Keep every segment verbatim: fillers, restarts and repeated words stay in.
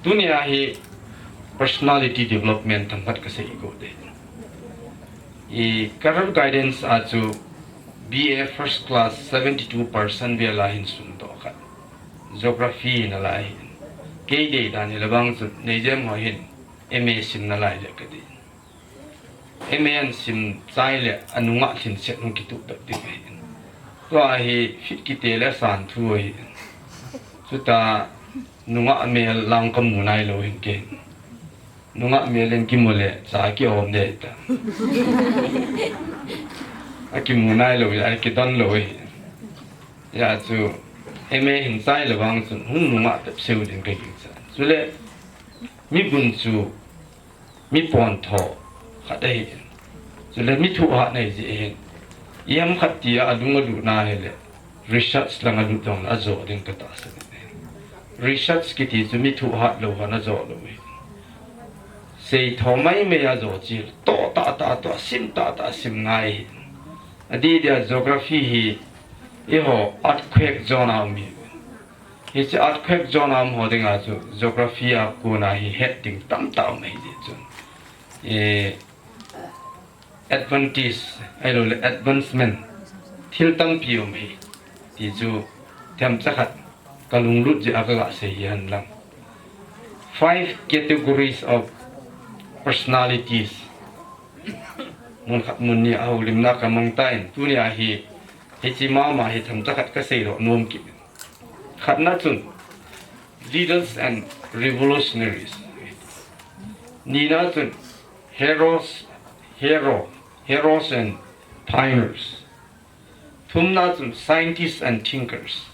Tunia hi personality development themkhat kasei got e. I career guidance a chu B A first class seventy two percent vel a hin sum toh khat. Geography nalai hin. Kei dei dan hi le bang chu neijem ho hin M A sim nalai le kati. M A an sim chai le anunga lhinset hung kituh bep ding ahi. Tua hi fit kiti le san thu ahi. Chuta nunga mel lang kamu nai lou hin ke. Nunga mel in kimu le cha kiom de ta. Akimu nai lou, akidon lou ahi. Hijeh chun M A hin chai le vang chun hung nunga tep seu ding ka gingcha. Chule mi gun chu mi pontho khat ahi. Chule mi thuhat nei ji hin. Iam khat tia alung alut na hile research lang alut dong la ajo ding ka tahsan. Research kiti chu mi thuhat lou hon ajo lou hi. Sei tho mai mai ajo chi to ta ta to sim ta ta sim ngai hi. Adi dia geography hi iho earthquake zone a um hi. Hiche earthquake zone a um ho dinga chu geography a kona hi het ding tamtah um ahi ti chu. E, advantage, ahilou le advancement, thil tampi um hi. Ti chu themcha khat ka lunglut jeh a ka ga sei hi hen lang. Five categories of personalities. Mun khat mun ni a houlimna ka mang tan, tunia hi, hiche mama hi themcha khat ka sei lou nom kit. Khatna chun leaders and revolutionaries. Nina chun heroes, hero, heroes and pioneers. Thumna chun scientists and thinkers.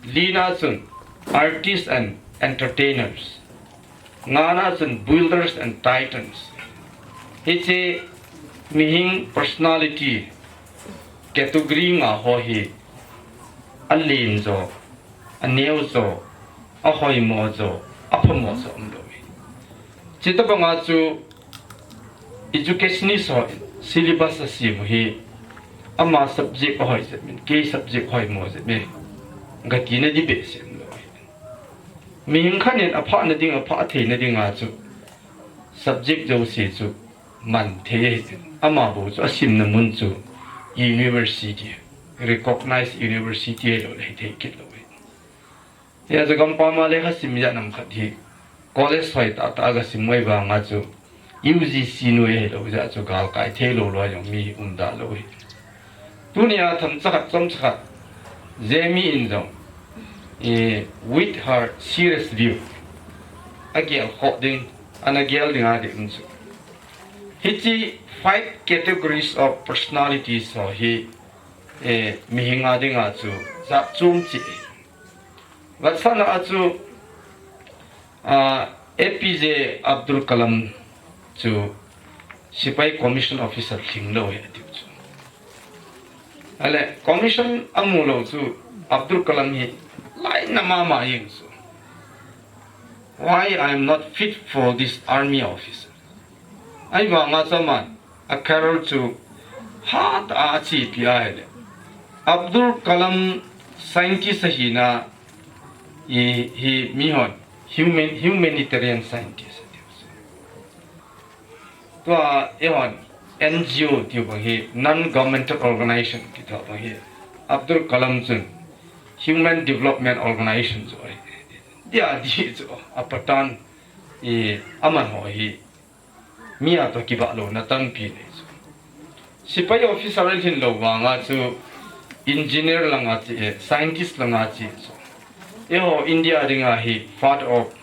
Lina chun artists and entertainers. Ngana chun builders and titans. Hiche mihing personality category nga ho hi alen jo, aneo jo, ahoimo jo, aphamo jo um lou hi. Chuti banga chu educationist ho syllabus asem u hi ama subject ahoi jep in, kei subject hoimo jep e, gati na ding behseh um lou hi. Mihing khat in aphah na ding, aphah thei na dinga chu subject jouse chu man thei ahi. Ama bou chu asimna mun chu university, recognized university ahilou le hithei kit lou hi. Hijeh chun gampam a lekha sim jat nam khat hi college hoi tah tah a ga sim u vanga chu U G C noi ahilou jeh chun galkai thei lou lou jong mi um da lou hi. Tunia themcha khat chomcha khat Jamie in jong, eh, with her serious view, agel khoh ding, ana gel ding a ding chu. Hiche five categories of personalities ho hi, eh, mihing a dinga chu jat chom cheh. Vetsahna a chu, ah, A P J Abdul Kalam chu Sepai Commission Officer lhing lou ahi atiu chu. Ahile, commission amu lou chu Abdul Kalam hi lainat mama jeng chu. Why I am not fit for this army officer? Ahivanga chu aman a career chu hat a achepi ahile, Abdul Kalam scientist ahina hi, hi mihon human, humanitarian scientist atiu chu. Tua eihon N G O tiu bang hi, non governmental organization kiti bang hi, Abdul Kalam chun human development organization chu ahi. Dia di chu a patan i aman ho hi mi a toh kivah louna tampi nei chu. Sepai officer a lhin lou vanga chu engineer langa che, eh, scientist langa che chu. Eiho India dinga hi father of,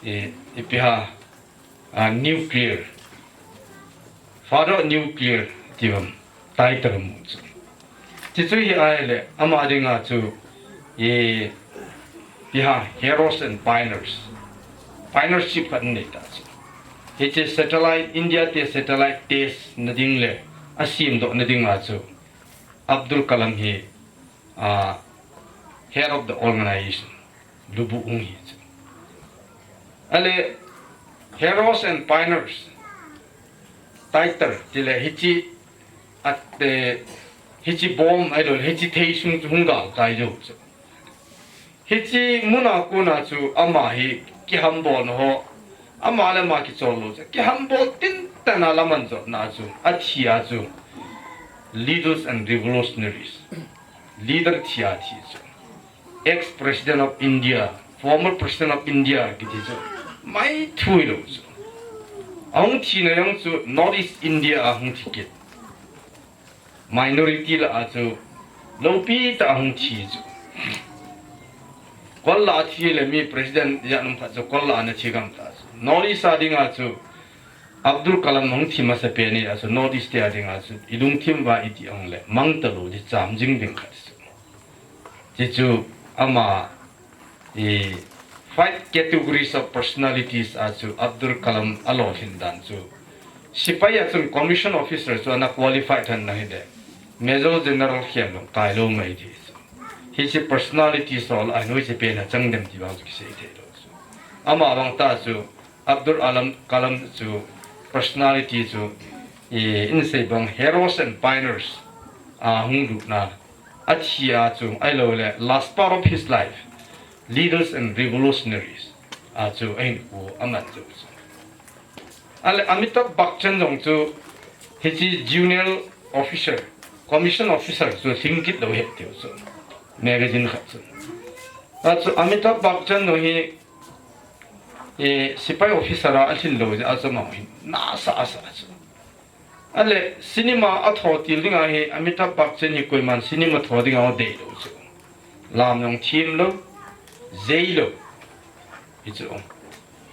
eh, ipi ham, ah, nuclear. Father of nuclear ti bang title mu chu. Chuchu hi ahile, ama dinga chu, eh, ipi ham, heroes and pioneers. Pioneership khat nei ta chu. Hiche satellite, India te satellite test na ding le, asemdoh na dinga chu, Abdul Kalam hi, ah, head of the organization. Lubu ung hi chu. Ahile, heroes and pioneers title, tile hiche, at, eh, hiche bomb, ahilou le, hiche thei sung chu hung galkai jou chu. Hiche muna kona chu ama hi kihambol na ho, ama le ama kichol lou chu, kihambol tin tana laman jotna chu, athi a chu, leaders and revolutionaries, leader thi a thi chu, ex-president of India, former president of India kiti chu, mai thui lou chu. Ahung thina jong chu North East India a hung thi kit. Minority lah a chu loupi tah a hung thi chu. Kol lah a thi le mi president ijat um khat chu kol lah a na thi gam ta chu. North East a dinga chu Abdul Kalam hung thi masa pen a chu North East a dinga chu i lungthim uva i ti ong le mang talou di cham jing ding khat chu. Ti chu ama, eh, five categories of personalities a chu Abdul Kalam alolhin dan chu. Sepai a chun commission officer chu ana qualified tah na hi de. Major General khen lou, kai lou mai ti chu. Hiche personalities ho a hiche pen a chang dem ti vang chu kisei thei lou chu. Ama vang ta chu Abdul Alam Kalam chu personality chu, eh, in sei bang heroes and pioneers a hung lut na. Athi a chu, ahilou le, last part of his life, leaders and revolutionaries a chu ahin ko aman chu chu. Ale Amitabh Bachchan jong chu, hiche junior officer, commission officer chu lhing kit lou het tiu chu. Magazine khat chu. A chu Amitabh Bachchan jong hi, eh, sepai officer a alhin lou jeh a chu ama hin nasa asa chu. Ale, cinema a tho til dinga hi, Amitabh Bachchan hi koiman cinema tho dinga dei lou chu. Lam jong thim lou, jei lou. Hi chu.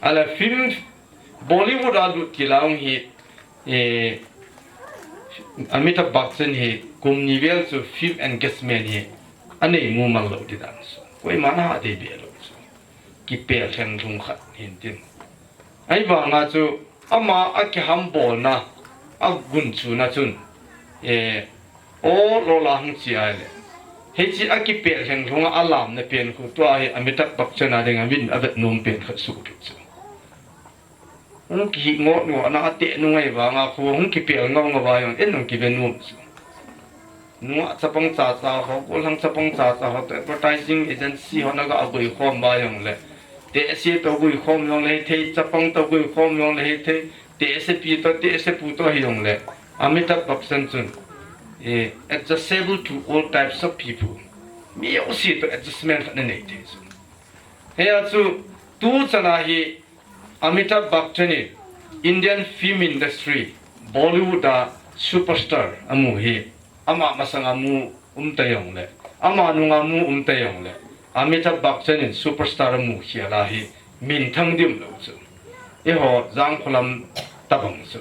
Ale, film Bollywood a lut til a hung hi, eh, Amitabh Bachchan hi, kum ni vel chu film engagement hi, anei mumal lou ti dan chu. Koiman aha dei be lou chu. Kipel lheng lhung khat hin tin. Ahivanga chu ama a kihambolna, a gunchuna chun, eh, o lo la hung chi ai le. Hiche a kipel lheng lhunga a lamna pen khu tua hi Amitabh Bachchan a dinga min a vet nom pen khat suh kit chu. Hung kihi ngot ngot na a te nung ahivanga khu hung kipel ngau ngau va jong in hung kive nom chu. Nungah chapang cha cha ho, gollhang chapang cha cha ho, to advertising agency ho na ga gui khom ba jong le. Tehse to gui khom jong le thei, chapang to gui khom jong le thei, tehse pi to, tehse pu to hi jong le. Amitabh Bachchan chun, eh, adjustable to all types of people. Mi jouse to adjustment khat na nei thei chu. Hia chu, tu chana hi, Amitabh Bachchan in Indian film industry, Bollywood a superstar amu hi, ama masanga mu um ta jong le, ama nunga mu um ta jong le, Amitabh Bachchan in superstar amu khel a hi, minthang dim lou chu. Eiho, Jangkholam tabang chu.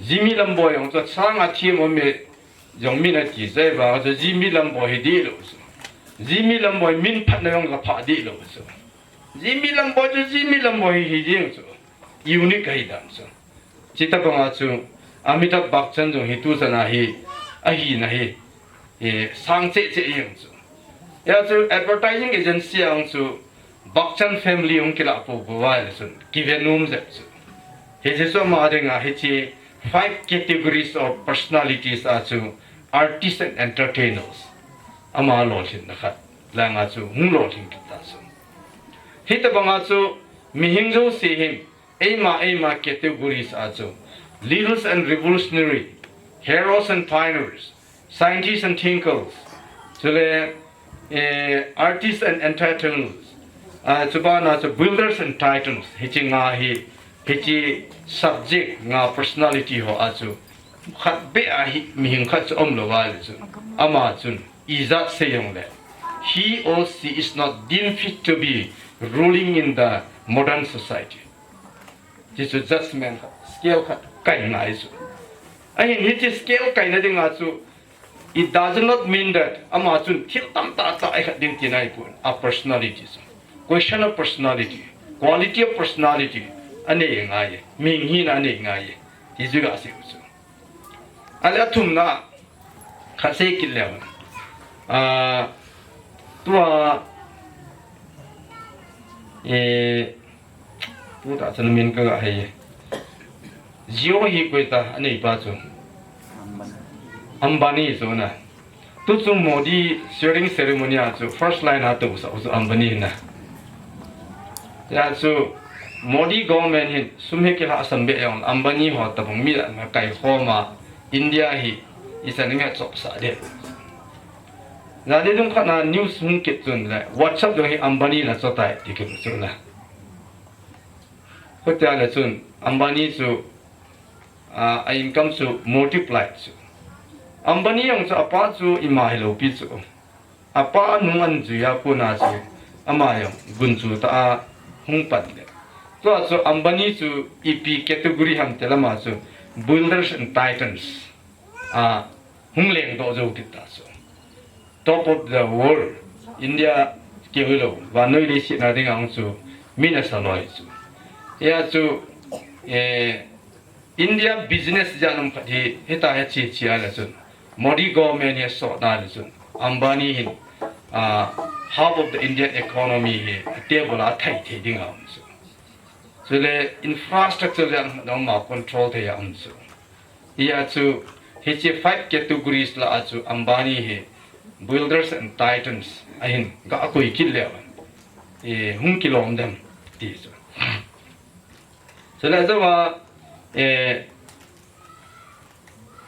Jimmy Lamboi jong chu, sanga thim um e, jong min ati jeh vang chu, Jimmy Lamboi hi dih lou chu. Jimmy Lamboi min phatna jong ka pha dih lou chu. Jimmy Lamboi chu, Jimmy Lamboi hi jeng chu. Unique ahi dan chu. Chuti tabanga chu, Amitabh Bachchan jong hi tu chana hi, ahina hi, eh, sang cheh cheh jeng chu. Hia chu advertising agency a jong chu, Bachchan family hung kilah pou pou va le chun, kive nom jep chu. Hiche chu ama dinga hiche five categories of personalities a chu, artists and entertainers. Ama lolhinna khat. Langa chu hung lolhin kit ta chu. Hitabanga chu mihing jouse hin eima eima categories a chu leaders and revolutionary, heroes and pioneers, scientists and thinkers, chule, eh, artists and entertainers, ah, chubana chu builders and titans, hiche nga hi, hiche subject nga personality ho a chu khat beh a hi mihing khat chu um lou va le chu. Ama chun ijat sei jong le, he or she is not deemed fit to be ruling in the modern society. Ti chu judgment khat, scale khat kai ngai chu. Ahin hiche scale kaina dinga chu, it does not mean that ama chun thil tamtah tah a khat ding tina ahipon, a personality chu. Question of personality, quality of personality, anei ngai, mihing hina anei ngai, ti chu ga sei u chu. Ale athumna, khat sei kit leu. Ah, tua, eh, tu ta chan min ka ga hei. Jio hi koi ta, anei pa chu. Ambani chu na. Tu chu Modi swearing ceremony a chu first line a tou sa chu Ambani na. Hia chu Modi government hin sum hi kilhahsam be jong Ambani ho tabang mi la na kai khoma India hi ichan nge chop sa de. Jani dung khat na news hung kit chun le WhatsApp jong hi Ambani na chotai ti kit chun le. Khotia le chun Ambani chu a, a income chu multiply chu. Ambani jong chu apa chu ima hilou pi chu. Apa nung an juia kona chu ama jong gunchu ta a hung pan le. Tua chu Ambani chu ipi category ham te lama chu builders and titans a hung leng doh jou kit ta chu. Top of the world, India keu hilou, vannoi leiset na dinga hung chu mi nasa loi chu. Hia chu, eh, India business jat um khat hi, hita hi chi chi a le chun. Modi government hi sot na le chun. Ambani hin, ah, half of the Indian economy hi table a thai thei ding a um chu. Chule infrastructure jat um ma control thei a um chu. Hia chu, hiche five categories la a chu Ambani hi builders and titans ahin ga koi kit le. Eh, hung kilom dem ti chu. Chule ajoa, eh,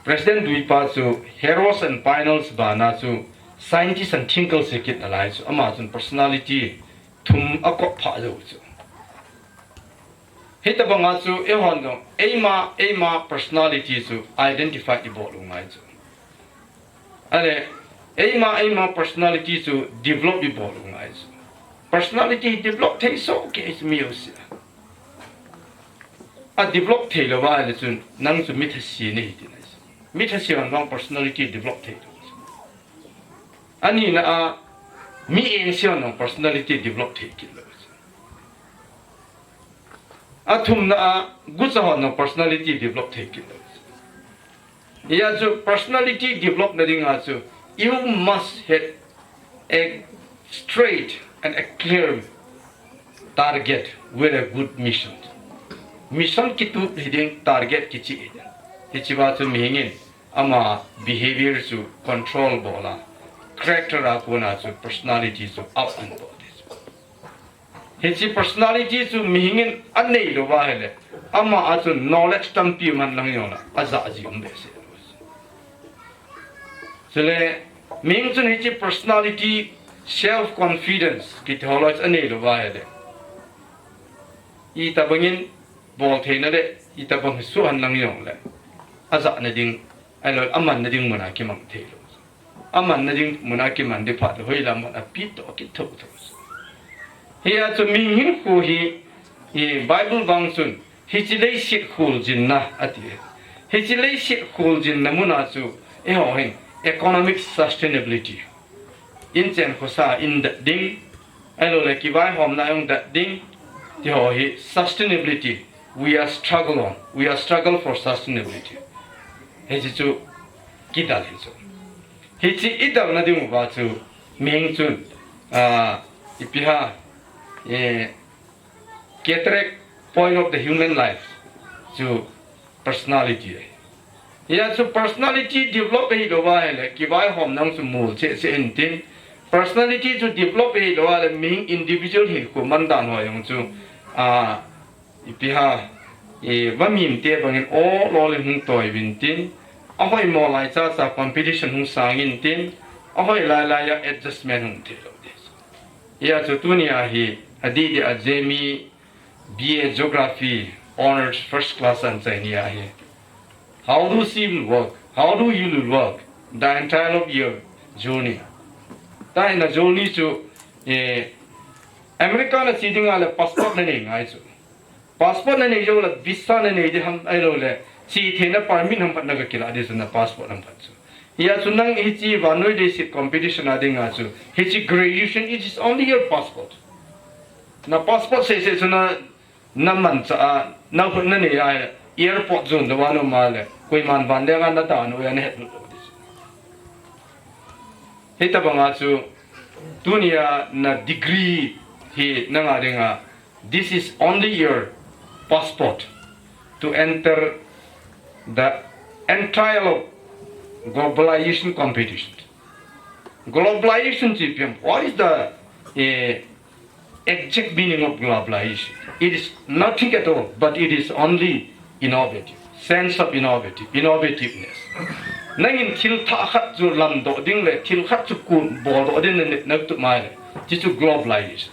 President duipa chu heroes and pioneers bana chu scientists and thinkers hi kit nalai chu ama chun personality thum a kop pha jou chu. Hitabanga chu eihon jong eima, eima personality chu identify ibol u ngai chu. Ale, eima, eima personality chu develop ibol u ngai chu. Personality develop thei soh kei chu mi jouse a. A develop thei lou va le chun nang chu mi thase nahi ti nai chu. Mi thase hon vang personality develop thei lou. Ani na a mi engse hon vang personality develop thei kit lou. A thumna a gucha hon vang personality develop thei kit lou. Hia chu personality develop na dinga chu you must have a straight and a clear target with a good mission. Mission kitup hi ding, target kichih hi ding. Hichi va chu mihingin ama behavior chu control bol a, character a kona chu personality chu up and bol ding chu. Hichi personality chu mihingin anei lou va hile, ama a chu knowledge tampi man lang jong la, aja ji um behseh. Chule, mihing chun hichi personality, self confidence, kiti ho loi chu anei lou va hile. Itabangin bol theina le, itabang suhan lang jong le. Aja na ding, ahilou, aman na ding muna kimang thei lou. Aman na ding muna kiman ding phat le, hoilam hon api to kitho tho. Hia chu mihing khu hi, i Bible vang chun, hichi leiset kholjinna ati. Hichi leiset kholjinna muna chu, eiho hin, economic sustainability. Inchen khosa in dat ding, ahilou le kivaihomna jong dat ding, ti ho hi sustainability. We are struggle on. We are struggle for sustainability. Hichi chu kidal hi chu. Hichi idal na ding uva chu mihing chun, ah, ipi ham, eh, cataract point of the human life chu personality ahi. Hia chu personality develop ahi lou va hile, kivaihomna chu mol cheh cheh intin. Personality chu develop ahi lou va le, mihing individual hinkho man dan ho jong chu, a, ipi ham, i, va mim te bangin ol ol in hung toi vintin. Ahoi mo lai cha cha competition hung sang intin. Ahoi lai lai a adjustment hung thei lou ding. Hia chu tunia hi, adih dih a Jamie B A Geography Honours First Class an chai ni ahi. How do she will work? How do you will work? The entire of your journey. Tahina journey chu, eh, America na che dinga le passport na nei ngai chu. Passport na nei jou le visa na nei ding ham ahilou le. Che theina permit ham phat na ga kilah ding chu na passport ham phat chu. Hia chu nang hichi vannoi leiset competition a dinga chu. Hichi graduation, it is only your passport. Na passport seh seh chu na, na manchah a, na hun na nei a, airport jon lou va na um a le, koiman van lenga na dan u a na het lut lou ding. Hitabanga chu, tunia na degree hi nanga dinga, this is only your passport to enter the entire of globalization competition. Globalization chu ipi ham, what is the, eh, exact meaning of globalization. It is nothing at all, but it is only innovative, sense of innovative, innovativeness. Nangin thil thah khat chu lamdoh ding le, thil khat chu kun boldoh ding na, na tu mai le, hichu globalization.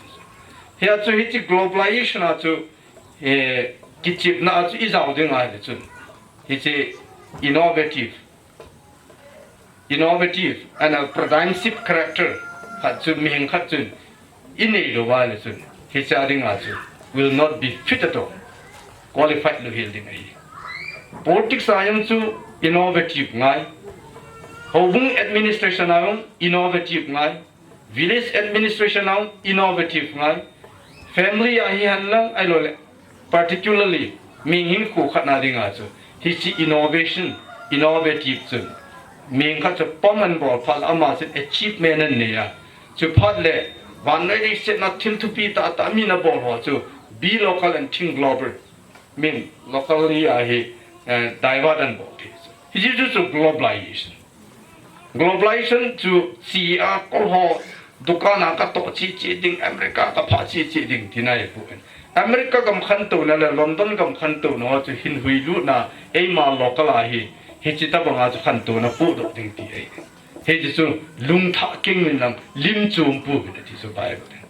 Hia chu hichi globalization a chu, eh, kichepna a chu ijao ding ai le chun. Hichi innovative, innovative and a pioneership character khat chu mihing khat chun inei lou va le chun, hicha ding a chu will not be fit at all, qualified lou hel ding ahi. Politics a jong chu innovative ngai. Houbung administration a jong innovative ngai. Village administration a jong innovative ngai. Family a hi hen lang ahilou le, particularly mihing hinkho khat na ding a chu, hichi innovation, innovative chun, mihing khat chu pom an bol phat le ama chun achievement an nei a. Chu phat le, vannoi leiset a thil thupi tah tah mi na bol ho chu, be local and think global. Min local hi a hi, eh, divert an bol thei chu. Hichi chu chu globalization. Globalization chu chi a kol ho, dukan a ka toh cheh cheh ding, America ka phah cheh cheh ding tina ahi poi. America gam khantouna le London gam khantouna ho chu hin huilutna, eima local a hi, hichi tabang a chu khantouna pohdoh ding ti ahi. Hichi chu lungthah keng uvin lang, lim chom pou vin ati chu Bible in.